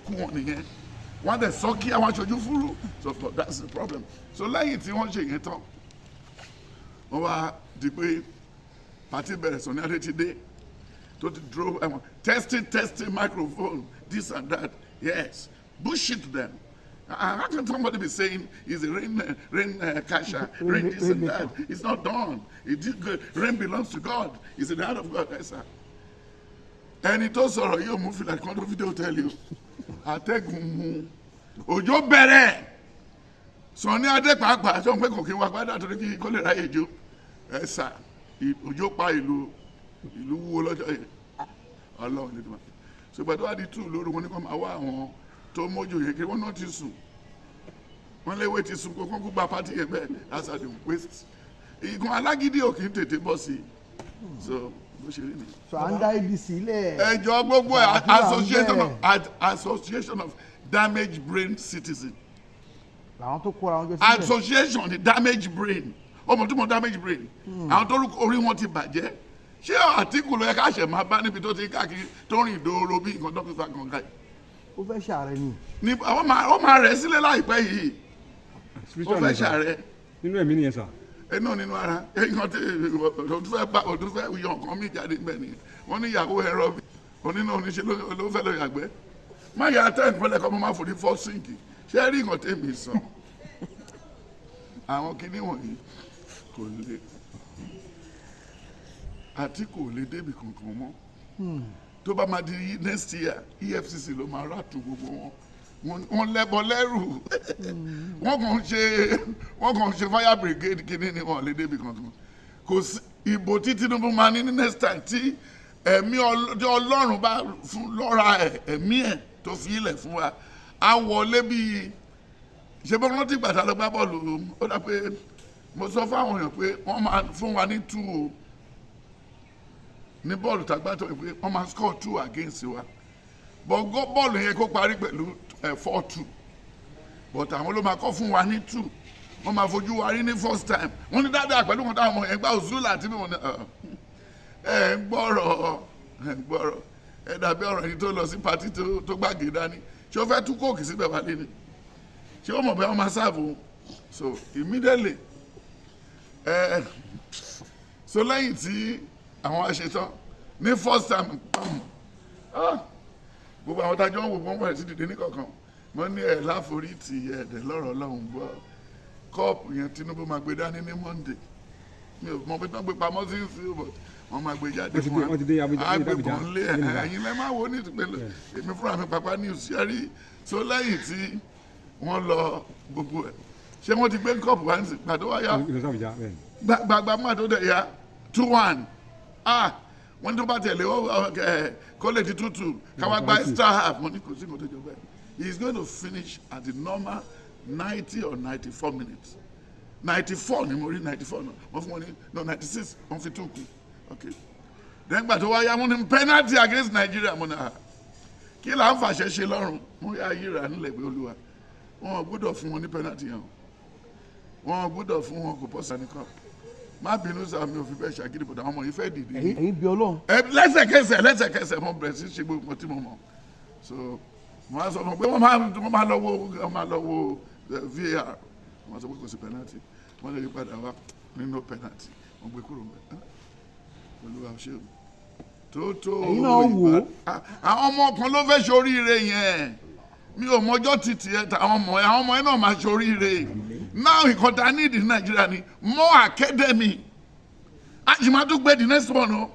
burúkú wọn nìyẹn. Wọ́n á dẹ̀ sọ kí àwọn aṣojú fúrú. So but that's the problem. So lẹ́yìn tí wọ́n ṣe yẹn tán, wọ́n wá di pé party bẹ̀rẹ̀. Sunny Adé ti dé, tó ti dúró ẹ̀wọ̀n, testing, testing microphone, this and that. Yes, bullshit them. How can somebody be saying he's a rain catcher, rain this and that? It's not done. It did good. Rain belongs to God. It's in the hand of God. Yes, sir. Ẹni tó sọ̀rọ̀ yóò mú fìlà kan tó fídíò tẹ́lẹ̀ o. Atẹ́gùn mú, òjò bẹ̀rẹ̀. Sunny Adé pàápàá sọ pé kò kí n wá padà torí kí kó lè ráyè jó. Ẹ sà, òjò pa ìlú, ìlú wúwo lọ́jọ́ yẹn. Ọlọ́run ní tìmọ̀. Ṣùgbọ́n tó wá di 2 lóru, wọn ní kó máa wá àwọn tó mójú yẹn kí wọ́n náà ti sùn, wọ́n léwé ti sùn kó kó gba party yẹn bẹ́ẹ̀. That's how they waste. Ìkan alágídí ò kì í tètè bọ́ sí i. So bó ṣe rí nìyẹn. So à ń dá ADC lẹ̀. Ẹjọ gbogbo ẹ, Nàìjíríà ń association of bẹ̀. Association of Damaged Brain Citizen. Làwọn tó kóra wọn jọ sílẹ̀. Association the damaged brain, ọmọ tó mọ damaged brain, àwọn tó orí wọn ti bàjẹ́. Ṣé Àtìkù ló yẹ ká ṣẹ̀ máa bá níbi tó ti káàkiri, tó rìn dòòrò bí nǹkan dókítà kan ká? Ó fẹ́ ṣàárẹ̀ ni. Ní àwọn máa, ó máa rẹ̀ sílẹ̀ láìpẹ́ yìí. Ó Spiritual fẹ́ ni sir. ṣàárẹ̀. Nínú ẹ̀mí nìyẹn sir. Inú nínú ara nǹkan tí o tún fẹ́ bá, o tún fẹ́ yọ nǹkan mi jáde níbẹ̀ nìyẹn. Wọ́n ní ìyàwó ẹ̀rọ bí onínú oníṣẹ́ ló fẹ́ lọ yàgbẹ́, má yà á tẹ́ nǹkan lẹ́kọ̀ọ́, mo máa fò ní fọ́ sink. Ṣé rí nǹkan tèmi sọ? Àwọn kinní wọ̀nyí kò lè, àti kò lè débi kankan mọ́. Tó bá máa di next year, EFCC ló máa ràtú gbogbo wọn. Wọ́n lẹ́bọ lẹ́rù, wọ́n kàn ń ṣe fire brigade kinní ni. Wọ́n lè débi kankan. Kò sí ìbò tí Tinubu máa ní ní next time tí ẹ̀mí tí Ọlọ́run bá fún lọ́ra ẹ̀, ẹ̀mí ẹ̀ tó fi ilẹ̀ fún wa, á wọlé bíi ṣe bọ́. Rántí gbàtà lọ gbá bọ́ọ̀lù, ó dà pé mo sọ fáwọn èèyàn pé wọ́n máa fún wa ní 2 o ní bọ́ọ̀lù tàgbà tó, pé wọ́n máa score 2 against wa, but bọ́ọ̀lù yẹn kó parí pẹ̀lú 4-2, but àwọn ló máa kọ́ fún wa ní 2. Wọ́n máa fojú wa rí ní first time. Wọ́n ní dáadáa pẹ̀lú wọn táwọn ọmọ yẹn gbá òzúlà àti bí wọ́n ní ẹ ń gbọ́rọ̀, ẹ ń gbọ́rọ̀. Ẹ dàbí ọ̀rọ̀ ẹni tó lọ sí party tó gbàgé dání. Ṣé ó fẹ́ tú Coke síbẹ̀ wálé ni? Ṣé ó mọ̀ bẹ́ẹ̀ wọ́n máa serve? So immediately ẹ, so lẹ́yìn tí àwọn aṣetán ní first time, pam, ah, gbogbo àwọn tájọ́ ń wò, wọ́n bẹ̀rẹ̀ sí dìde ní kọ̀ọ̀kan. Mo ní ẹ̀ láforítì ẹ̀ẹ́dẹ̀ lọ́rọ̀ Ọlọ́run gbọ́. Cup yẹn, Tinubu máa gbé dání ní Monday. Mi ò mọ pé tán gbé pamọ́ sí sí, but wọ́n máa gbé jáde Wọ́n ti fún wa. wọ́n ti dé Abuja, Á wọ́n ti dé gbé Abuja. bọ̀ ńlé. Nínú ìgbà. Ẹ̀yin lẹ́ máa wo ní ìpínlẹ̀ èmi fúnra mi pàpà news ṣẹ́rí. So lẹ́yìn tí wọ́n lọ gbogbo ẹ̀, ṣé wọ́n ti gbé cup wá ní gbàdó wáyà? Lọ sí Abuja bẹ́ẹ̀ ni. Gbàgbà mú àtúndẹ̀ ya 2-1. Ah, wọ́n tó bá tẹ̀lé ẹ kó lè di 2-2, káwá gba extra half. Mo ní kò sí nǹkan tó jọ bẹ́ẹ̀. He is going to finish at the normal 90 or 94 minutes. 94 ni mo rí, 94 náà wọ́n fún wọn ní, no, 96, wọ́n fi 2 kù. Okay, then gbà tó wá yá, wọ́n ní penalty against Nigeria. Mo ní, ah, kí là ń fàṣẹ ṣe lọ́rùn? Mo yá yíra nílẹ̀ pé Olúwa, wọn ò gbọ́dọ̀ fún wọn ní penalty yẹn o. Wọn ò gbọ́dọ̀ fún wọn, kò pọ̀ sani cup. Má bínú sáà, mi ò fi bẹ́ẹ̀ ṣàgídí bọ̀dọ̀, àwọn ọmọ yìí fẹ́ dìde. Ẹ̀yin bí Ọlọ́run. Ẹ lẹ́sẹ̀kẹsẹ̀, lẹ́sẹ̀kẹsẹ̀ mo bẹ̀rẹ̀ sí ṣe gbogbo nǹkan tí mo mọ̀. So mo á sọ fún un pé wọ́n máa lọ wo VAR. Wọ́n sọ pé kò sí penalty. Wọ́n lè yí padà wá nínú penalty, wọ́n gbé kúrò mẹ́. Olúwa ṣe o tó tó. Ẹ̀yin náà wò ó. Àwọn ọmọ kan ló fẹ́ ṣoríire yẹn. Mi ò mọjọ́ títì ẹ̀ àwọn ọmọ ẹ̀ náà máa ṣoríire. Now, nǹkan tá a need in Nigeria ni more academy. A sì máa tún gbé the next one o.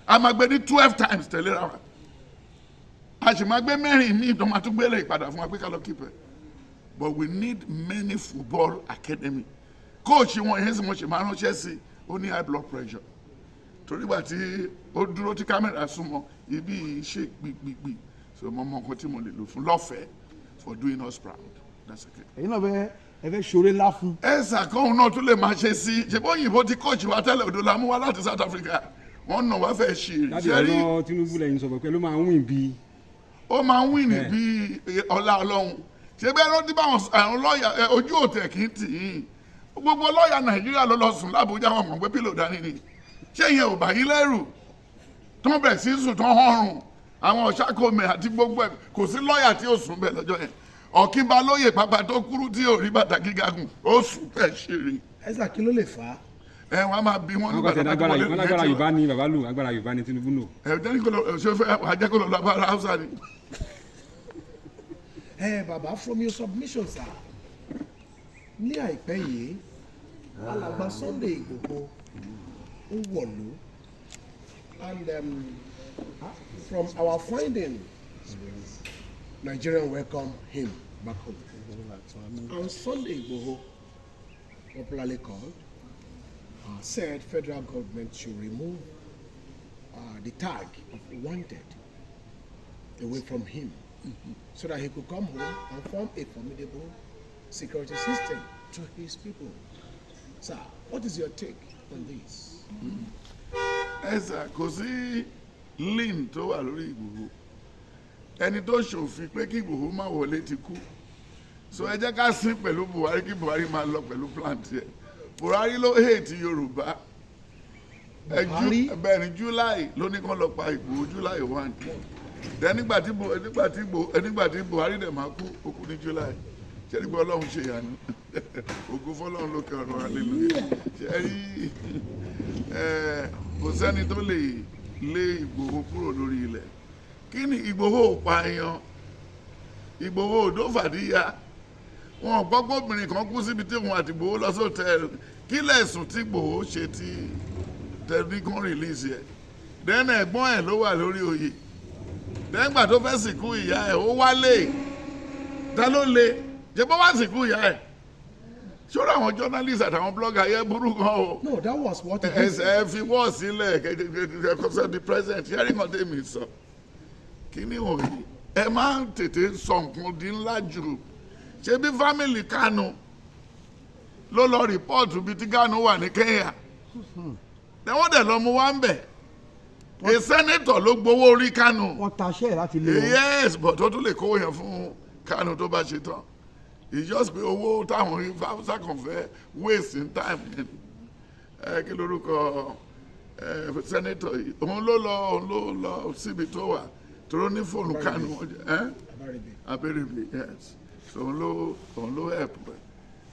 A máa gbé ní 12 times tẹ̀léra wa. A sì máa gbé mẹ́rin míì tó máa tún gbé lè padà fún wa pé ká lọ keep ẹ̀. But we need many football academy. Coach wọn yẹn sì, mo ṣe máa ránṣẹ́ sí, ó ní high blood pressure, torí gbà tí ó dúró tí kámẹ́rà súnmọ́ ibi yìí ṣe gbìgbìgbì. So mo mọ nǹkan tí mo lè lò fún lọ́fẹ̀ẹ́ for doing us proud. That's okay. Ẹ̀yin náà fẹ́, ẹ fẹ́ ṣoore ńlá fún. Ẹ ṣàkóhun náà tún lè máa ṣe sí. Ṣe bó òyìnbó ti coach wa tẹ́lẹ̀, odò la mú wá láti South Africa, wọ́n nà wá fẹ́ ṣe. Láti ṣe rí. Ọ̀rọ̀ Tinubu lẹ́yìn sọ̀rọ̀ pé ló máa ń win bí. Ó máa ń win bí ọlá Ọlọ́run. Ṣé bẹ́ẹ̀ rántí báwọn àwọn lọ́ọ̀yà ojú òtẹ̀ kì í tì í? Gbogbo lọ́ọ̀yà Nàìjíríà ló lọ sùn lábújá. Wọn mọ̀ pé pillow dání ni. Ṣé ìyẹn ò bá yín lẹ́rù tó ń bẹ̀ sí sùn tó ń họrùn? Àwọn ọ̀ṣàkómẹ̀ àti gbogbo ẹ̀, kò sí lọ́ọ̀yà tí ó sùn bẹ́ẹ̀ lọ́jọ́ yẹn. Ọ̀kínbalóyè pápá tó kúrú tí ò rí bàtà gíga gùn, ó sùn bẹ́ẹ̀ ṣeré. Ẹ sà, kí ló lè fà á? Ẹ wọ́n á máa bí wọ́n Àwọn kan tẹ̀lé tó agbára wọlé wọn lágbára Yorùbá ni bàbá lò, agbára Yorùbá ni Tinubu lò. Ẹ jẹ́ kó lọ ṣe fẹ́ wàá jẹ́ kó lọ lọ agbára Hausa ni. Ẹ bàbá, from your submission, sir, ní àìpẹ́ yìí, alàgbà Sunday Igboho ó wọ̀lú, and from our finding, Nigerian welcome him back home, and Sunday Igboho, popularly called, said federal government should remove the tag of wanted away from him so that he could come home and form a formidable security system to his people. Sir, what is your take on this? Ẹ sà, kò sí lien tó wà lórí Ìgbòho. Ẹni tó ṣòfin pé kí Ìgbòho má wọlé ti kú, so ẹ jẹ́ ká sín pẹ̀lú Buhari, kí Buhari máa lọ pẹ̀lú plan tiẹ̀. Buhari ló hate Yorùbá. Ẹ Buhari? Bẹ́ẹ̀ ni, July ló ní kán lọ pa Ìgbòho, July 1. Then nígbà tí Buhari dẹ̀ máa kú, ó kú ní July. Ṣé nígbà Ọlọ́run ṣe ìyanu, ògo fọlọ́run lókè ọ̀run, hallelujah. Ṣe rí ẹ, kò sẹ́ni tó lè lé Ìgbòho kúrò lórí ilẹ̀. Kí ni Ìgbòho ò pa èèyàn? Ìgbòho ò dó fàdíyà. Wọn ò gbọ́ pé obìnrin kan kú síbi tí òun àti Ìgbòho lọ sọ́tẹ̀ẹ̀lì. Kí lẹ̀sùn tí Ìgbòho ṣe tí tẹ̀lé kan release ẹ̀? Then ẹ̀gbọ́n ẹ̀ ló wà lórí oyè. Dẹ́gbà tó fẹ́ sìnkú ìyá ẹ̀, ó wálé. Ta ló le ṣe bó wá sìnkú ìyá ẹ̀? Ṣọ́ra àwọn journalist àtàwọn blogger yẹ burú gan o. No, that was what he Ẹ ẹ fi wọ́ọ̀ sílẹ̀ kẹ́kẹ́ the president ṣẹ́rí kan tèmi sọ kí ni òye ẹ máa ń tètè sọ nǹkan di ńlá jù. Ṣé bí family Kanu ló lọ report bíi tí Kanu wà ní Kenya, wọ́n dẹ̀ lọ mú wá ń bẹ̀. A senator ló gbowó orí Kanu. Wọ́n taṣẹ́ ẹ̀ láti lé wọn. Yes, but ó tún lè kówó yẹn fún Kanu tó bá ṣe tán. It's just pé owó táwọn Hausa kan fẹ́ waste in time yẹn. Ẹ kí lorúkọ ẹ senator yìí? Òun ló lọ síbi tó wà tóró ní fóònù Kanu ẹ. Abaribe. Abẹ́rẹ́bẹ̀, yes. So òun ló help ẹ.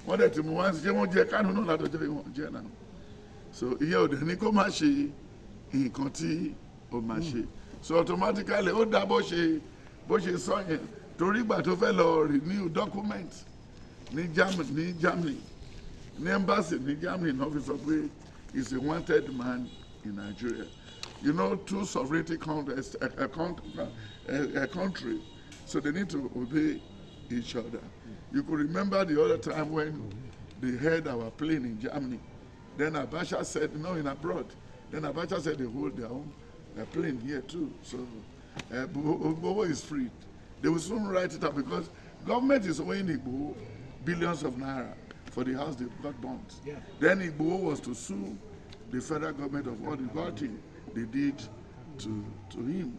Wọ́n dẹ̀ ti mú wá. Ṣé wọ́n jẹ Kanu náà látọjọ́ yìí? Wọ́n jẹ náà. So ìyẹn ò dẹ̀ ní kó má ṣe nǹkan tí ó máa ṣe. So automatically ó dá bó ṣe sọ yẹn, torí ìgbà tó fẹ́ lọ renew document ní Germany, ní embassy ní Germany náà fi sọ pé he's a wanted man in Nigeria. You know, two sovereignty a country, so they need to obey each other. You could remember the other time when they had our plane in Germany. Then Abacha said, no, in abroad. Then Abacha said they hold their own plane here too. So Igboho is free. They will soon write it up because government is owing Igboho billions of naira for the house they got burnt. Then Igboho was to sue the federal government of all the they did to him.